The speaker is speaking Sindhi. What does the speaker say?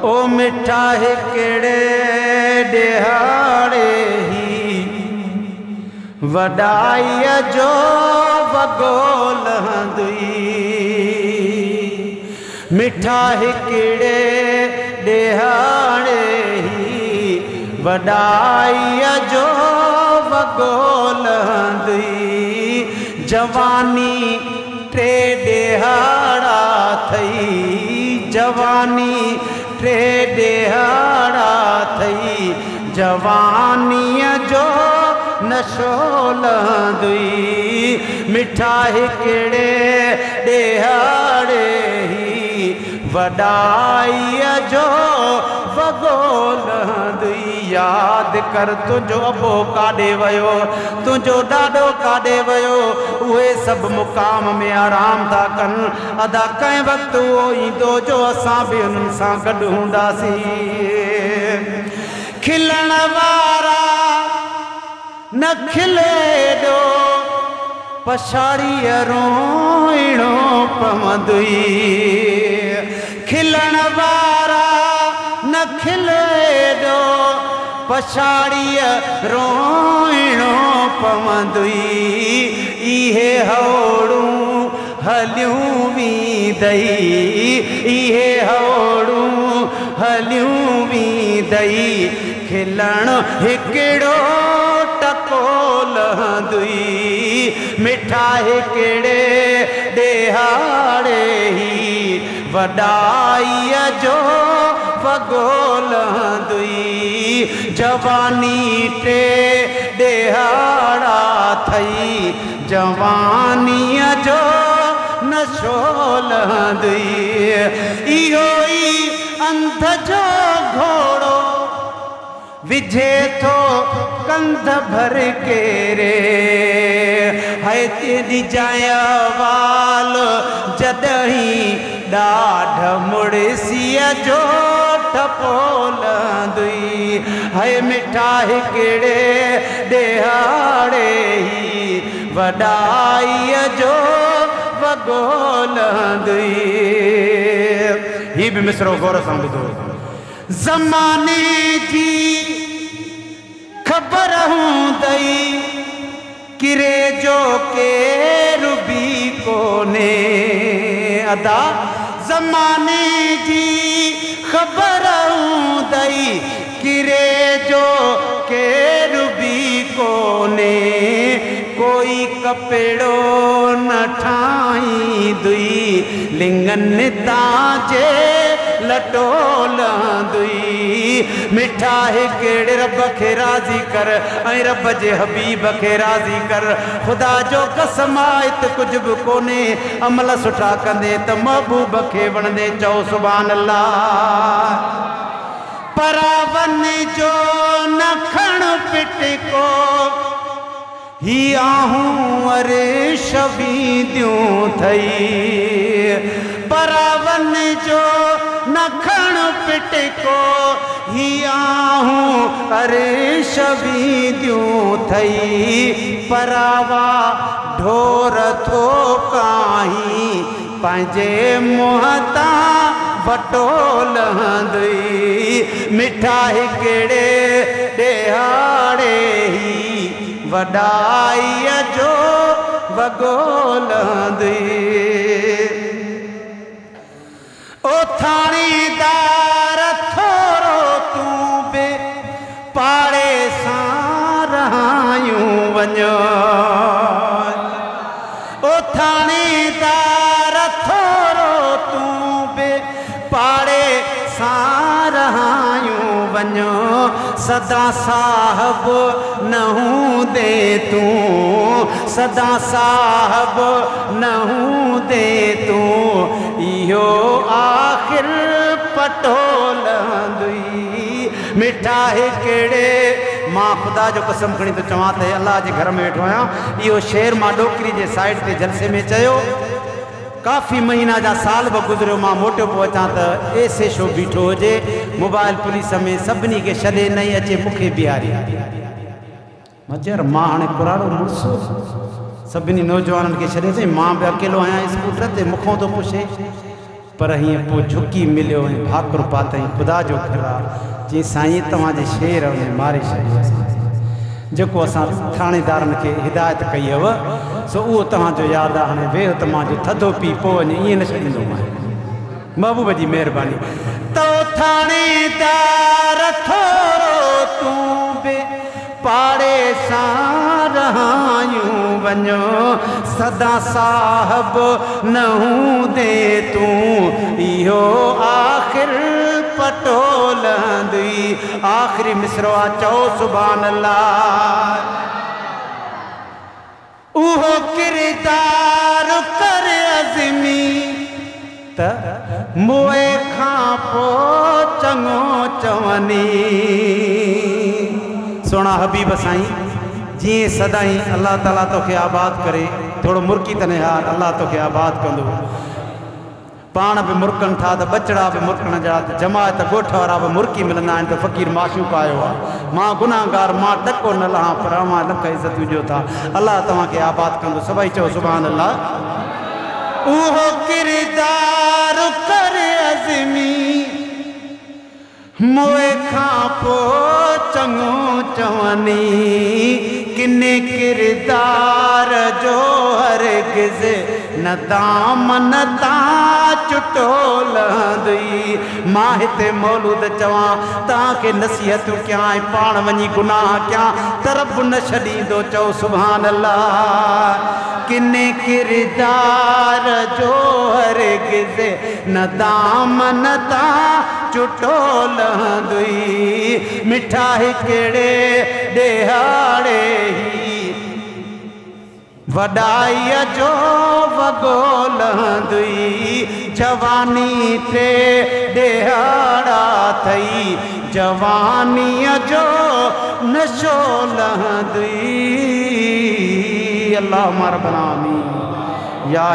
او مٺا هڪڙي ڏهاڙي هي وڏائيء جو وڳو لهندئي. مٺا هڪڙي ڏهاڙي هي وڏائيء جو وڳو لهندئي. جواني ٽي ڏهاڙا ٿئي، جواني ٽي ڏهاڙا ٿئي، جوانيء جو نشو لهندئي. مٺا هڪڙي ڏهاڙي هي وڏائيء جو وڳو لهندئي. ياد ڪر تنهنجو ابو ڪاڏي ويو، تنهنجو ڏاڏو ڪاڏي ويو، اهي سڀ مقام ۾ آرام ٿا ڪن. ادا ڪنهن وقت اهو ايندو جو اسان به انهن سان گڏ هونداسين. کلڻ وارا نه کلي ڏو، پڇاڙيء روئڻو پوندئي. کلڻ وارا نه کلي ڏو، پڇاڙيء روئڻو پوندئي. اهي هوڙون هليون ويندئي، اهي هوڙون هليون ويندئي. کلڻ هڪڙو ٽڪو لهندئي، مٺا هڪڙي ڏيهاڙي هي وڏائيء جو وڳو لهندئي. جواني ٽي ڏيهاڙا ٿئي، جوانيء جو نشو لهندئي. اهو ئي انڌ جو گهوڙو وجهي ٿو ڪنڌ ڀر ڪيري. هئي ڏجانء احوال جڏهين ڏاڍ مڙسيء جو ٺپو لهندئي. هئي مٺا هڪڙي ڏيهاڙي هي وڏائيء جو وڳو لهندئي. هي به مصرعو غور سان ٻڌو. زماني جي خبر هوندئي، ڪري جو ڪير به ڪونهي. ادا زماني جي خبر هوندئي، ڪري جو ڪير به ڪونهي. ڪوئي ڪپڙو نه ٺاهيندئي، لڱن تان جي لٽو لهندئي. مٺا هڪڙي رب کي راضي ڪر ۽ رب جي حبيب کي راضي ڪر. خدا جو قسم آ ات ڪجهه به ڪونهي. عمل سٺا ڪندين ته محبوب کي وڻندين. چئو سبحان الله. پراون جو نه کڻ پٽڪو. هي آهون عرش وينديون ٿئي. پراون جو نه کڻ پٽڪو. هي آهون عرش وينديون ٿئي. پراوا ڍور ٿو ڪاهين. پنهنجي منهن تان وٽو لهندئي. مٺا هڪڙي ڏيهاڙي هي وڏائيء جو وڳو لهندئي. او ٿاڻيدار ٿورو تون به پاڙي سان رهايون وڃ. او ٿاڻيدار ٿورو تون به پاڙي سان رهايون وڃ. سدا صاحب نه هوندين تون، سدا صاحب نه هوندين تون، اهو آخر پٽو لهندئي. مٺا هڪڙي مان خدا جو قسم کڻي ٿو چوان ته الله جي گهر ۾ ويٺو آهيان اهو شعر مان ڏوڪري جي سائيڊ تي جلسي ۾ چيو ڪافي مهينا جا سال به گذريو مان موٽيو پيو اچان ته ايس ايڇ او بيٺو هجي موبائل پوليس ۾ سڀني کي ڇڏي نئين اچي مون کي بيهاري مان چيو يار مان هاڻي ڪراڙو مڙس سڀني نوجوانن کي ڇڏي اچان مان به اڪيلو آهيان اسڪوٽر تي مون کان ٿو پڇي. پر هيئن پوء جهڪي مليو ۽ ڀاڪر پاتائين، خدا جو گهر آ. چيائين، سائين توهان جي شير انهي ماري ڇڏيو اسان کي. جيڪو اسان ٿاڻيدارن کي هدايت ڪئي هئ، سو اهو توهان جو ياد آ، هاڻي ويهه ته مان جو ٿڌو پي پوء وڃ، ائين نه ڇڏيندومانء. محبوب جي مهرباني. تو ٿاڻيدار ٿورو تون به پاڙي سان رهايون وڃو سدا صاحب نه هوندين تون اهو آخر پٽو لهندئي آخري مصرعو آ چئو سبحان الله. اهو ڪردار ڪر عزمي ته موئي کان پوء چڱو چوني. سهڻا حبيب سائين جيئين سدائين الله تعالي توکي آباد ڪري ٿورو مرڪي ته نهار الله توکي آباد ڪندو. پاڻ به مرڪن ٿا ته ٻچڙا به مرڪڻ جا ته جماعت ڳوٺ وارا به مرڪي ملندا آهن ته فقير معشوق آيو آ. مان گنهگار مان ٽڪو نه لهان پر اوهان لک عزتون ڏيو ٿا. الله توهان کي آباد ڪندو. سڀئي چئو سبحان الله. اهو ڪردار ڪر عظمي. موئي کان پوء چڱو چوني، ڪني ڪردار جو هرگز نه دامن تان چٽو لهندئي. مان هتي مولود چوان، توهان کي نصيحتون ڪيان ۽ پاڻ وڃي گناهه ڪيان ته رب نه ڇڏيندو. چئو سبحان الله. ڪني ڪردار جو هرگز نه دامن تان چٽو لهندئي، مٺا هڪڙي ڏيهاڙي هي وڏائيء جو وڳو لهندئي، جواني ٽي ڏيهاڙا ٿئي، جوانيء جو نشو لهندئي. اللهم ربنا آمين يا.